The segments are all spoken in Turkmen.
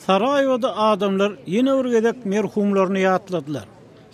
Saraýewoda adamlar ýene bir gezek merhumlaryny ýatladylar.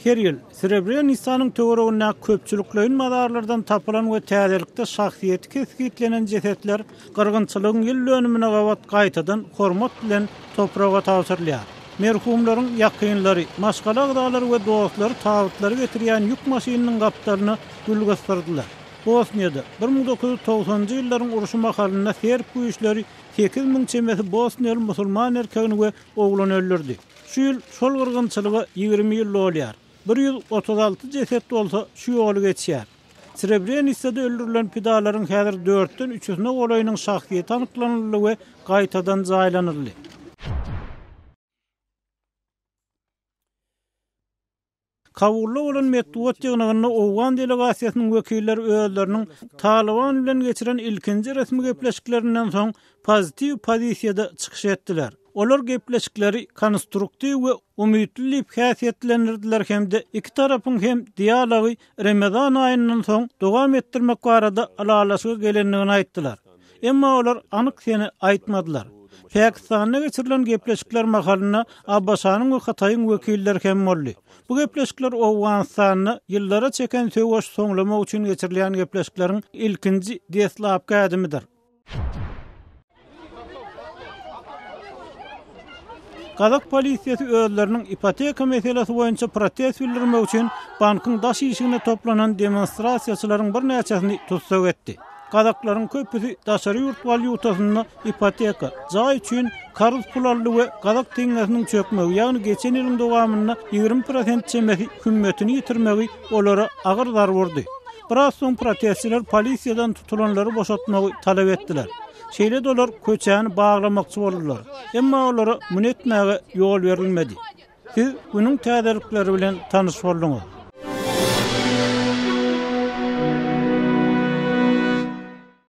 Her ýyl Srebrenisanyň töweregindäki köpçülikleýin mazarlardan tapylan we täzelikde şahsyýeti kesgitlenen jesetler gyrgynçylygyň ýyl dönümine gabat gaýtadan hormat bilen topraga tabşyrylýar. Merhumlaryň ýakynlary, maşgala agzalary we dostlary tabytlary getirýän ýük maşynynyň gapdalyna gül gysdyrdylar. Bosniýada 1990-njy ýyllaryň urşy mahalynda serb güýçleri 8000 çemesi bosniýaly musulman erkegini we ogluny öldürdi. Şu ýyl şol gyrgynçylyga 20 ýyl dolýar. 136 jeset bolsa şu ýoly geçýär. Srebrenisada öldürilen pidalaryň häzir dörtden üçüsine golaýynyň şahsyýeti anyklanyldy we gaýtadan jaýlanyldy. Kabulda bolan metbugat ýygnagynda owgan delegasiýasynyň wekilleri özleriniň Talyban bilen geçiren ilkinji resmi gepleşiklerinden soň pozitiw pozisiýada çykyş etdiler. Olar gepleşikleri konstruktiw we umytly diýip häsiýetlendirdiler hem-de iki tarapyň hem dialogy Remezan aýyndan soň dowam etdirmek barada ylalaşyga gelendigini aýtdylar. Emma olar anyk sene aýtmadylar. Pakistanda geçirilen gepleşikler mahalynda ABŞ-nyň we Hytaýyň wekilleri hem boldy. Bu gepleşikler Owganystanda ýyllara çeken söweşi soňlamak üçin geçirilýän gepleşikleriň ilkinji deslapky ädimidir. Gazak polisiýasy özleriniň ipoteka meselesi boýunça protest bildirmek üçin bankyň daş işigine toplanan demonstrasiýaçylaryň birnäçesini tussag etdi. Gazaklaryň köpüsi daşary ýurt walýutasynda ipoteka, jaý üçin karz pul aldy we gazak teňňesiniň çökmegi, ýagny geçen ýylyň dowamynda 20 prosent çemesi hümmetini ýitirmegi olara agyr zarba urdy. Biraz soň protestçiler polisiýadan tutulanlary boşatmagy talap etdiler. Şeýle-de olar köçäni baglamakçy boldular. Emma olara muny etmäge ýol berilmedi. Siz günüň täzelikleri bilen tanyş bolduňyz.